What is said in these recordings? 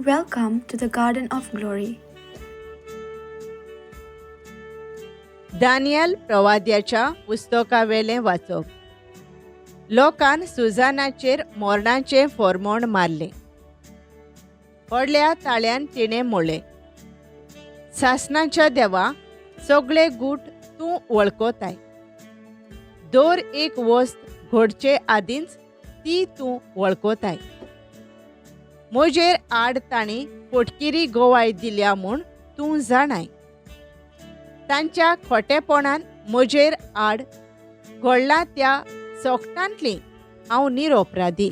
Welcome to the Garden of Glory. Daniel प्रवाद्याच्या पुस्तकावेलें वाचप. लोकान सुजानाचेर मोरणाचें फोरमोण मारलें. व्हडल्या ताळ्यान तिणें म्हळें, सासणाच्या देवा, सगळे गूट तूं वळखताय. दर एक वस्त घडचे आदींच ती तूं वळखताय. म्हजेर आड तांणी फटकिरी गोवाय दिल्या म्हूण तूं जाणाय. तांच्या खोटेपणान म्हजेर आड घडलां त्या सोकटांतली हांव निरोपराधी.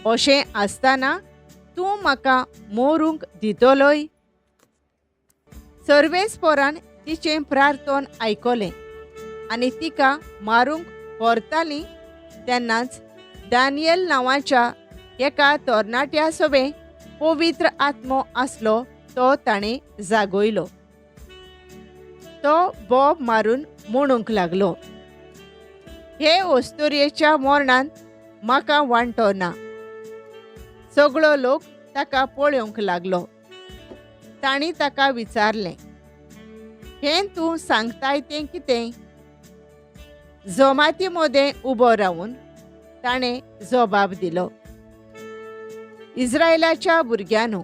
अशें आसतना तूं म्हाका मोरूंक दितलोय? सर्वेस्पोरान तिचें प्रार्थन आयकलें आनी तिका मारूंक व्हरतालीं तेन्नाच दानियल नांवाच्या एका तरणाट्या सवें पवित्र आत्मो आसलो तो ताणें जागयलो. तो बोब मारून म्हणूंक लागलो, हे अस्तुरेच्या मरणान म्हाका वांटो ना. सगळो लोक ताका पळोवंक लागलो. तांणी ताका विचारलें, हें तूं सांगताय तें कितें? जमाती मदें उबो रावन ताणें जबाब दिलो, इस्रायलाच्या भुरग्यांनो,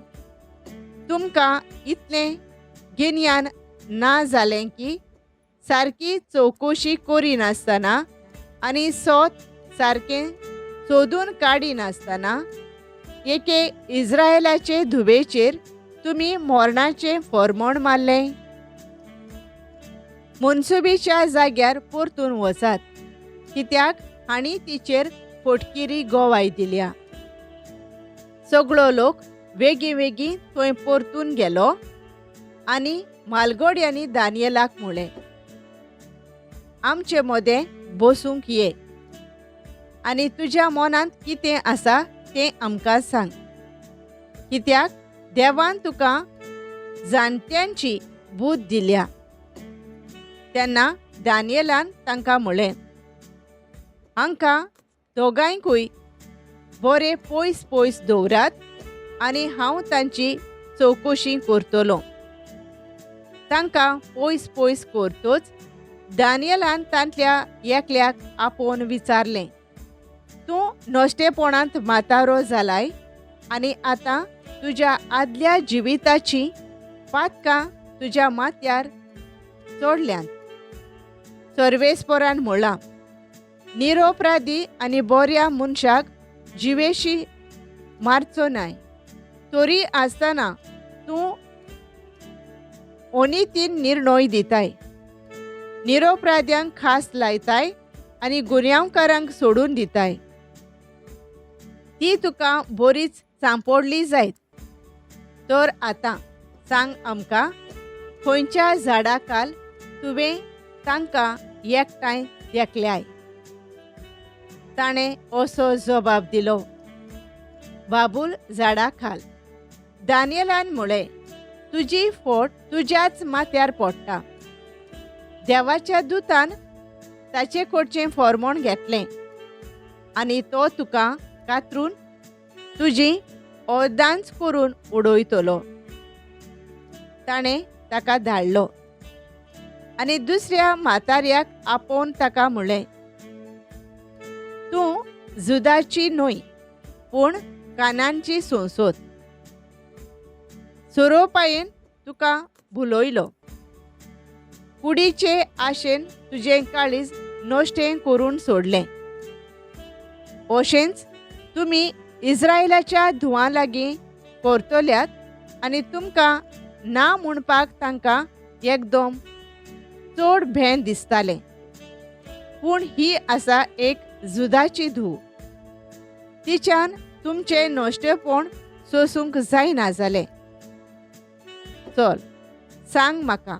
तुमकां इतलें गिन्यान ना जालें की सारकी चवकशी करिनासतना आनी सोत सारकें सोदून काडिनासतना एके इस्रायलाचे धुवेचेर तुमी मरणाचें फॉर्मोण मारलें. मनसुबीच्या जाग्यार परतून वचात, कित्याक हांणी तिचेर फटकिरी गोवाय दिल्या. सगळो लोक वेगीं वेगीं थंय परतून गेलो आनी मालगोड्यांनी दानियलाक म्हळें, आमचे मदें बसूंक ये आनी तुज्या मनांत कितें आसा तें आमकां सांग, कित्याक देवान तुका जाणट्यांची बूद दिल्या. तेन्ना दानियलान तांकां म्हळें, हांकां दोगांयकूय बरे पयस पयस दवरात आनी हांव तांची चवकशी करतलो. तांकां पयस पयस करतच दानियलान तांतल्या एकल्याक आपोवन विचारलें, तूं नश्टेपणांत म्हातारो जालाय आनी आतां तुज्या आदल्या जिविताची पातकां तुज्या माथ्यार चडल्यांत. सर्वेस्पोरान म्हळां, निरोपराधी आनी बऱ्या मनशाक जिवेशी मारचो नाय, तरी आसतना तूं अनितीन निर्णय दिताय, निरोपराध्यांक खास लायताय आनी गुन्यांवकारांक सोडून दिताय. ती तुका बरीच सांपडली जायत. तर आतां सांग आमकां, खंयच्या झाडा काल तुवें तांकां एकठांय देखल्याय? ताणें असो जबाब दिलो, बाबूल झाडा खाल. दानियलान म्हळें, तुजी फोट तुज्याच माथ्यार पडटा. देवाच्या दुतान ताचे कडचें फॉर्मोण घेतलें आनी तो तुका कातरून तुजी अर्दांच करून उडयतलो. ताणें ताका धाडलो आनी दुसऱ्या म्हाताऱ्याक आपोवन ताका म्हळें, तूं जुदाची न्हय पूण कानांची सोंसोत. सोरोपायेन तुका भुलयलो, कुडीचे आशेन तुजें काळीज नश्टें करून सोडलें. अशेंच तुमी इस्रायलाच्या धुवां लागीं करतल्यात आनी तुमकां ना म्हणपाक तांकां एकदम चड भें दिसतालें. पूण ही आसा एक जुदाची धूव, तिच्यान तुमचें नश्टेपण सोसूंक जायना जालें. चल सांग म्हाका,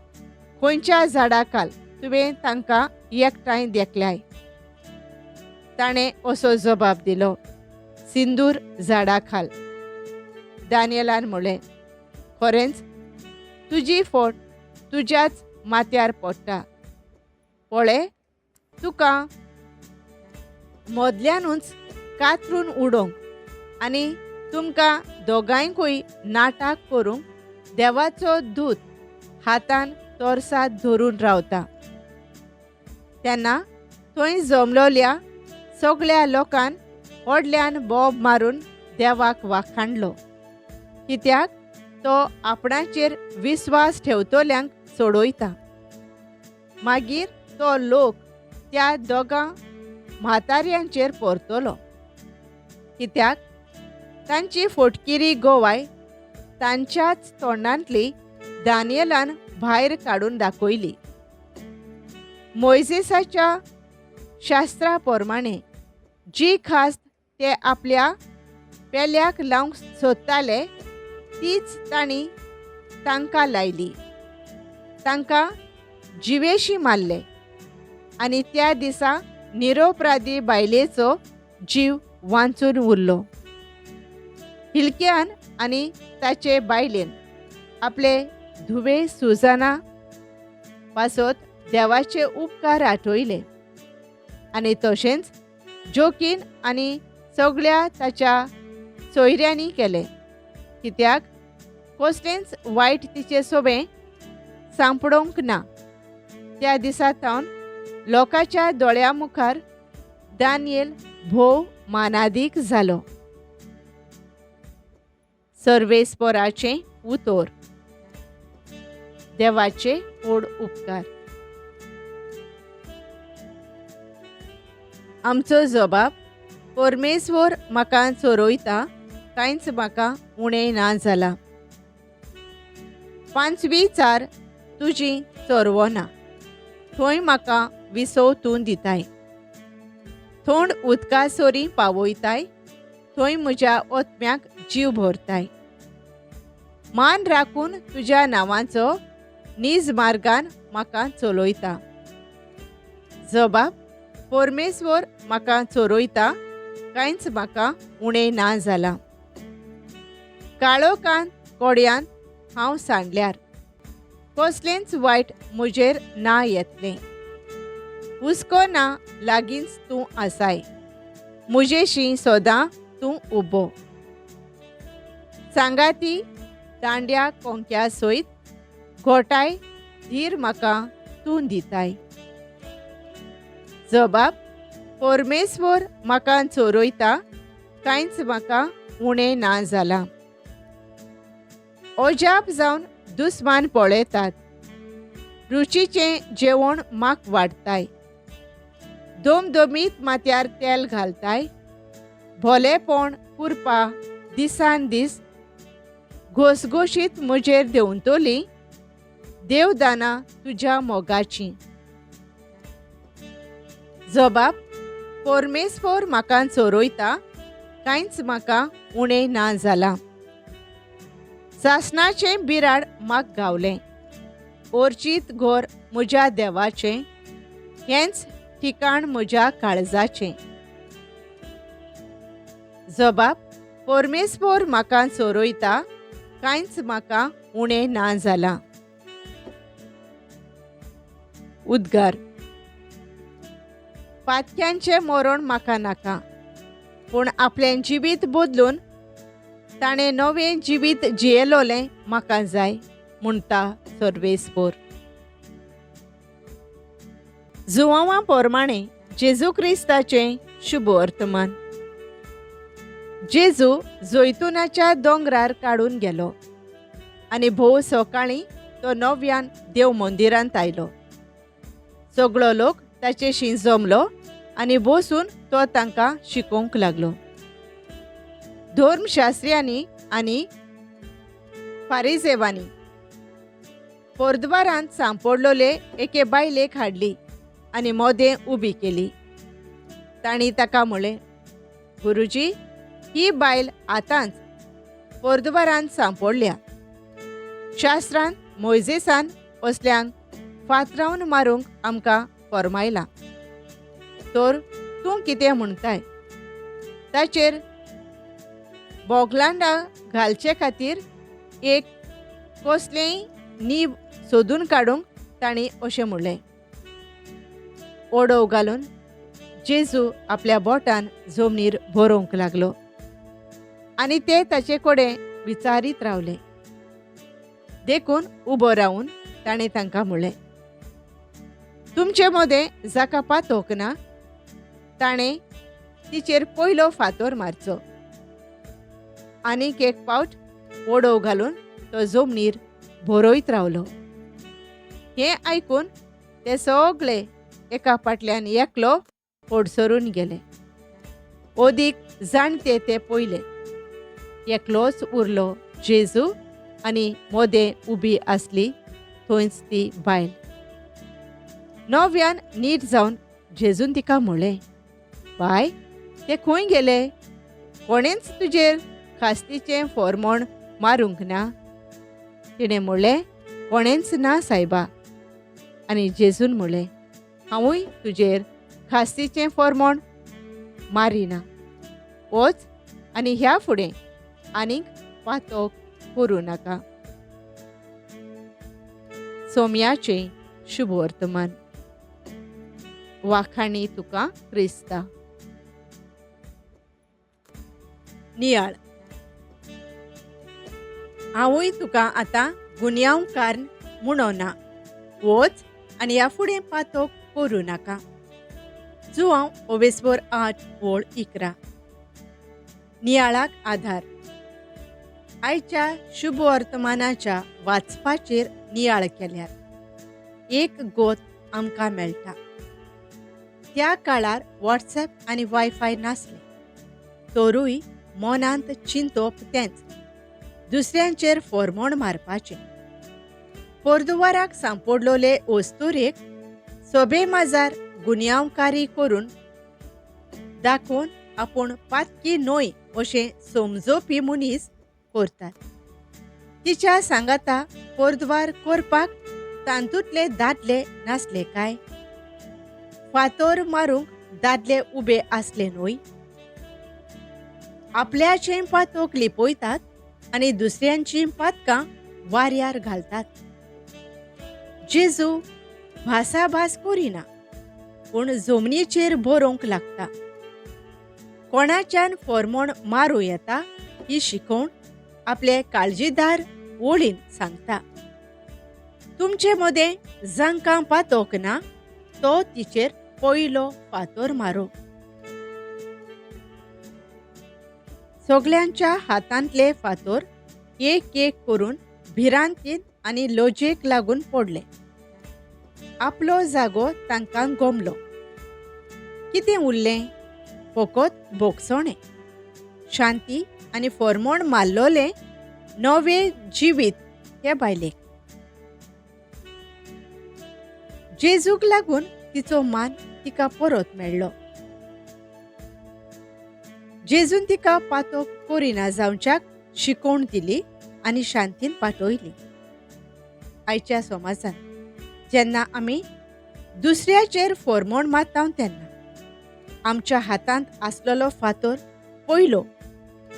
खंयच्या झाडा खाल तुवें तांकां एकठांय देखल्याय? ताणें असो जबाब दिलो, सिंदूर झाडा खाल. दानियलान म्हळें, खरेंच तुजी फोट तुज्याच माथ्यार पडटा. पळय, तुका मदल्यानूच कातरून उडोवंक आनी तुमकां दोगांयकूय नाटक करूंक देवाचो दूत हातान तोरसाद धरून रावता. तेन्ना थंय जमलोल्या सगळ्या लोकान व्हडल्यान बोब मारून देवाक वाखाणलो, कित्याक तो आपणाचेर विस्वास ठेवतल्यांक सोडयता. मागीर तो लोक त्या दोगां म्हाताऱ्यांचेर परतलो, कित्याक तांची फोटकिरी गोवाय तांच्याच तोंडांतली दानियलान भायर काडून दाखयली. मोयजेसाच्या शास्त्रा प्रमाणे जी खास ते आपल्या पेल्याक लावंक सोदताले तीच तांणी तांकां लायली. तांकां जिवेशी मारले आनी त्या दिसा निरोपराधी बायलेचो जीव वांचून उरलो. हिलक्यान आनी ताचे बायलेन आपले धुवे सुजाना पासत देवाचे उपकार आठयले आनी तशेंच जोकीन आनी सगळ्या ताच्या सोयऱ्यांनी केले, कित्याक कसलेंच वायट तिचे सोबें सांपडोवंक ना. त्या दिसा सावन लोकांच्या दोळ्या मुखार दानियल भोव मानादीक जालो. सर्वेस्पराचें उतोर. देवाचे व्हड उपकार. आमचो जबाब परमेश्वर म्हाका चोरयता, कांयच म्हाका उणें ना जाला. पांचवी चार तुजी चरवना, थंय म्हाका विसव तूं दिताय. थंड उदका सरी पावयताय, थंय म्हज्या ओतम्याक जीव भरताय. मान राखून तुज्या नांवाचो नीज मार्गान म्हाका चलयता. जबाब परमेश्वर म्हाका चोरयता, कांयच म्हाका उणें ना जाला. काळोखान कोड्यान हांव सांडल्यार कसलेंच वायट म्हजेर ना येतलें. हुस्को ना लागींच तूं आसाय, म्हजेशी सदां तूं उबो. सांगाती दांड्या कोंक्या सयत घोटाय धीर म्हाका तूं दिताय. जबाब परमेश्वर म्हाका चोरयता, कांयच म्हाका उणें ना जालां. अजाप जावन दुस्मान पळयतात, रुचीचें जेवण म्हाक वाडटाय. दोमदोमीत माथ्यार तेल घालताय, भोलेपण कुरपा दिसान दीस घोसघोशीत म्हजेर देंवतली देवदानां तुज्या मोगाचीं. जबाब परमेश्वर म्हाका चोरयता, कांयच म्हाका उणें ना जालां. सासणाचें बिराड म्हाका गावलें, ओर्चीत घोर म्हज्या देवाचें, हेंच ठिकाण म्हज्या काळजाचें. जबाब परमेश्वर म्हाका चोरयता, कांयच म्हाका उणें ना जालां. उद्गार. पातक्यांचें मरण म्हाका नाका, पूण आपलें जिवीत बदलून ताणें नवें जिवीत जियेलोलें म्हाका जाय म्हणटा सर्वेस्पोर. जुवांवा प्रमाणे जेजू क्रिस्ताचें शुभ वर्तमान. जेजू जैतुनाच्या दोंगरार काडून गेलो आनी भोव सकाळीं तो नव्यान देव मंदिरांत आयलो. सगळो लोक ताचेशी जमलो आनी बसून तो तांकां शिकोवंक लागलो. धर्मशास्त्र्यांनी आनी फारिजेवांनी पोरद्वारांत सांपडलोले एके बायलेक हाडली आनी मोदें उबी केली. तांणी ताका म्हळें, गुरुजी, ही बायल आतांच पोरद्वारांत सांपडल्या. शास्त्रान मोयजेसान असल्यांक फातरावन मारूंक आमकां फर्मायलां, तर तूं कितें म्हणटाय? ताचेर बोगलांडां घालचे खातीर एक कसलेंय नीब सोदून काडूंक तांणी अशें म्हणलें. ओडोव घालून जेजू आपल्या बोटान जमनीर बरोवंक लागलो. आनी ते ताचे कडेन विचारीत रावले. देखून उबो रावन ताणें तांकां म्हणलें, तुमचे मदें जाका पातोक ना ताणें तिचेर पयलो फातोर मारचो. आनीक एक पावट ओडोव घालून तो जमनीर बरयत रावलो. हें आयकून ते सगळे एका फाटल्यान एकलो फडसरून गेले. ओदीक जाणटे ते पयले, एकलोच उरलो जेजू आनी मोदें उबी आसली थंयच ती बायल. नव्यान नीट जावन जेजून तिका म्हणलें, बाय ते खंय गेले? कोणेंच तुजेर खास्तीचें फोरमोण मारूंक ना? तिणें म्हणलें, कोणेंच ना सायबा. आनी जेजून म्हणलें, हांवूय तुजेर खास्तीचें फोरमोण मारिना, वच आनी ह्या फुडें आनीक पातोक करूं नाका. सोम्याचें शुभवर्तमान. वाखाणी तुका क्रिस्ता. नियाळ. हांवूय तुका आतां गुन्यांवकार म्हणना, वच आनी ह्या फुडें पातोक करूं नाका. जुआंव ओवेस्वर 8:11. नियाळाक आधार. आयच्या शुभवर्तमानाच्या वाचपाचेर नियाळ केल्यार एक गोत आमकां मेळटा. त्या काळार वॉट्सएप आनी वायफाय नासलें तरूय मनांत चिंतप तेंच, दुसऱ्यांचेर फोरमोण मारपाचें. पोर्दुवाराक सांपडलोले ओस्तुरेक सोबे माजार गुन्यांवकारी करून दाखोवन आपूण पातकी न्हय अशें समजोवपी मनीस करतात. तिच्या सांगाता पोरद्वार करपाक तातूंतले दादले नासले काय? फातोर मारूंक दादले उबे आसले न्हय? आपल्याचें पातोक लिपयतात आनी दुसऱ्यांचीं पातकां वाऱ्यार घालतात. जेजू भासाभास करिना पूण जमनीचेर बरोवंक लागता. कोणाच्यान फोरमोण मारूं येता ही शिकोवण आपले काळजीदार ओळीन सांगता. तुमचे मदें जांकां पातोक ना तो तिचेर पयलो फातोर मारो. सगल्यांच्या हातांतले फातोर एक एक करून भिरांतीन आनी लजेक लागून पडले. आपलो जागो तांकां गोमलो. कितें उरलें? फकत भोगसणें, शांती आनी फॉर्मोण मारलोलें नवें जिवीत हे बायलेक. जेजूक लागून तिचो मान तिका परत मेळ्ळो. जेजून तिका पातोक करिना जावच्याक शिकोवण दिली आनी शांतीन पाठयली. आयच्या समाजांत जेन्ना आमी दुसऱ्याचेर फोरमोण मारता तेन्ना आमच्या हातांत आसलेलो फातोर पयलो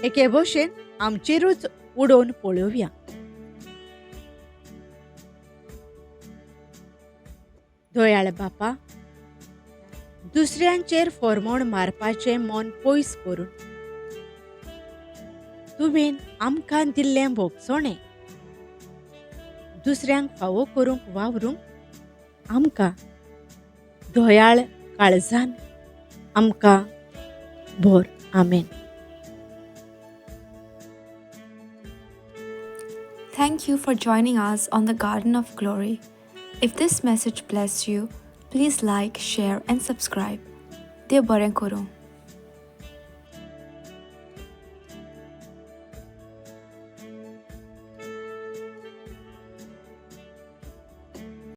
एके भशेन आमचेरूच उडोवन पळोवया. दयाळ बापा, दुसऱ्यांचेर फोरमोण मारपाचें मन पयस करून तुवें आमकां दिल्लें भोगसणें दुसऱ्यांक फावो करूंक वावरूंक आमकां दयाळ काळजान आमकां भर. आमेन. Thank you for joining us on the Garden of Glory. If this message blessed you, please like, share and subscribe. Dev बरें करूं.